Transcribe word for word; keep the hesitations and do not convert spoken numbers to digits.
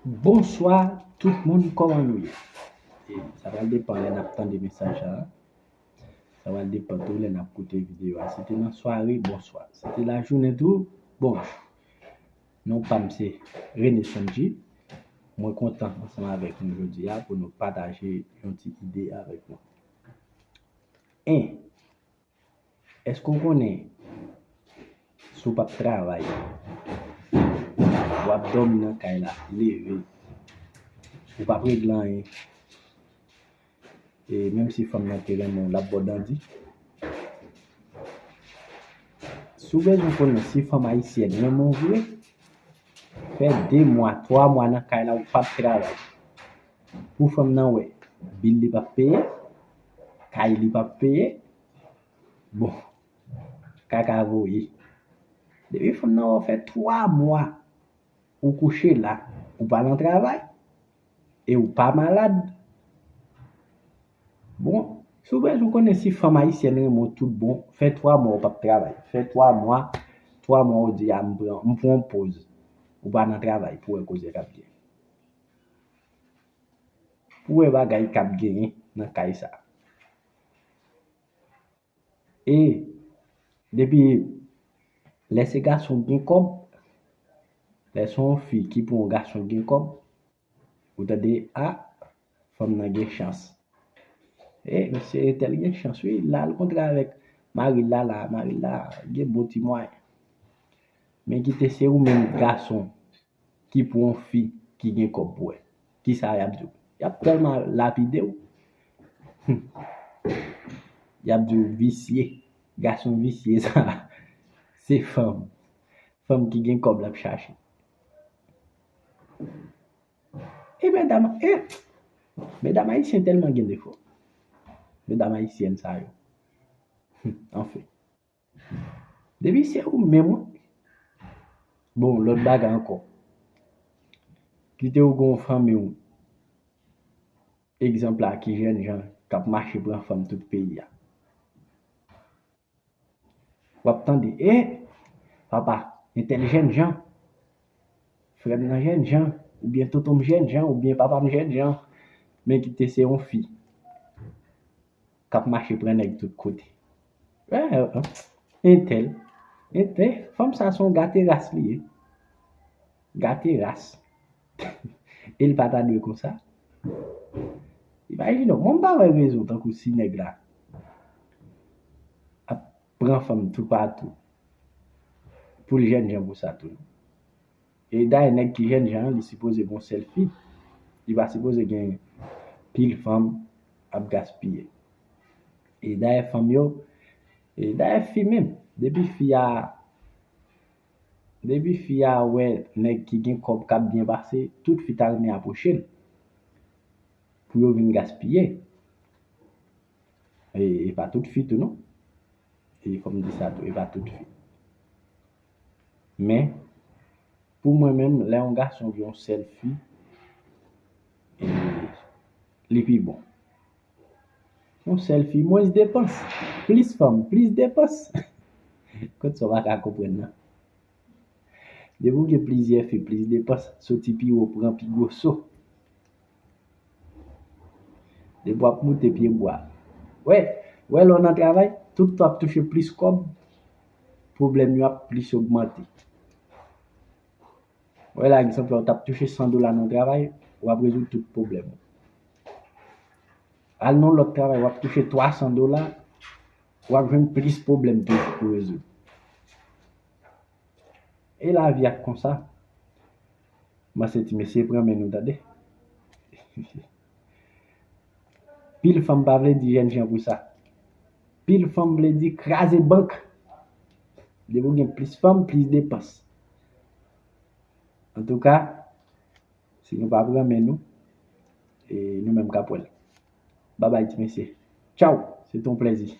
Bonswa tout moun, kòman nou ye? E sa pral depann lè n ap tande mesaj sa a. Sa pral depann tou lè n ap koute videyo a. Si te nan sware, bonswa. Si te lajounen tou, bonjou. Non pa m se René Sonji. Mwen kontan ansanm avèk nou jodi a pou nou pataje yon ti ide avèk nou. En, èske w konnen si w p ap travay, w ap dòmi nan kay la, leve, ou p ap regle anyen? E menm si fanm nan te renmen w, l ap ba w dandi. Si w bezwen konnen si fanm ayisyèn renmen w vre, fè de mwa, twa mwa nan kay la, ou p ap travay. Pou fanm nan wè, bil li p ap peye, kay li p ap peye, bon, kaka voye. Depi fanm nan wè w fè twa mwa, ou kouche la, ou pa nan travay, e ou pa malad. Bon, si w bezwen konnen si fanm ayisyèn renmen w tout bon, fè twa mwa ou p ap travay. Fè twa mwa, twa mwa ou di, "A, m pran, m pran yon poz." Ou pa nan travay pou wè koze k ap gen. Pou wè bagay k ap genyen nan kay sa. E depi lè se gason k gen kòb, lè se yon fi ki pou yon gason k gen kòb, ou tande, a, fanm nan gen chans. E, mesye entèl gen chans, wi, l al kontre avèk mari l la, la, mari l la gen bon ti mwayen. Men kite se ou menm gason ki pou yon fi ki gen kòb pou wè. Kisa y ap di w? Y ap tèlman lapide w. Y ap di w visye. Gason visye sa. Se fanm. Fanm ki gen kòb l ap chache. E medam, e, medam ayisyen tèlman gen defo. Medam ayisyèn sa yo. Anfen. Depi se ou menm, wi. Bon, lòt bagay ankò. Kite w gen yon fanmi w, egzanp la, ki jènjan, k ap mache pran fanm tout peyi a. W ap tande, e, papa, entèl jènjan, frè m nan jènjan, oubyen tonton m jènjan, oubyen papa m jènjan, men kite se yon fi k ap mache pran nèg tout kote. Entèl, entèl, fanm sa se yon gate ras li ye. Gate ras. E l pa ta dwe konsa. Imajine w, mwen m pa wè rezon tankou si nèg la ap pran fanm toupatou pou l jènjan pou sa tou. E dayè nèg ki jènjan an, li sipoze gen yon sèl fi. Li pa sipoze gen pil fanm ap gaspiye. E dayè fanm yo, e dayè fi menm, depi fi a, depi fi a wè nèg ki gen kòb k ap byen pase, tout fi ta renmen apwoche l pou yo vin gaspiye. E, e pa tout fi tou non. E fò m di sa tou, e pa tout fi. Men, pou mwen menm, lè yon gason gen yon sèl fi, e, li pi bon. Yon sèl fi, mwens depans. Plis fanm, plis depans. Kot sa w pa ka konprann nan? Depi w gen plizyè fi, plis depans, soti pi wo, pran pi gwo so. Depi w ap moute pye bwa. Wè, wè lè w nan travay, tout tan w ap touche plis kòb, pwoblèm yo ap plis ogmante. Wè la, egzanp la, w t ap touche san dola nan travay, w ap rezoud tout pwoblèm ou. Al nan lòt travay, w ap touche twa san dola, w ap jwenn plis pwoblèm toujou pou rezoud. E lavi a konsa. Mwen se ti mesye pran men nou tande. Pil fanm pa vle di jènjan pou sa. Pil fanm vle di kraze bank. Depi w gen plis fanm, plis depans. Antouka, si nou pa pran men nou, e nou menm k ap wè l. Babay ti mesye. Tchaw, se te yon plèzi.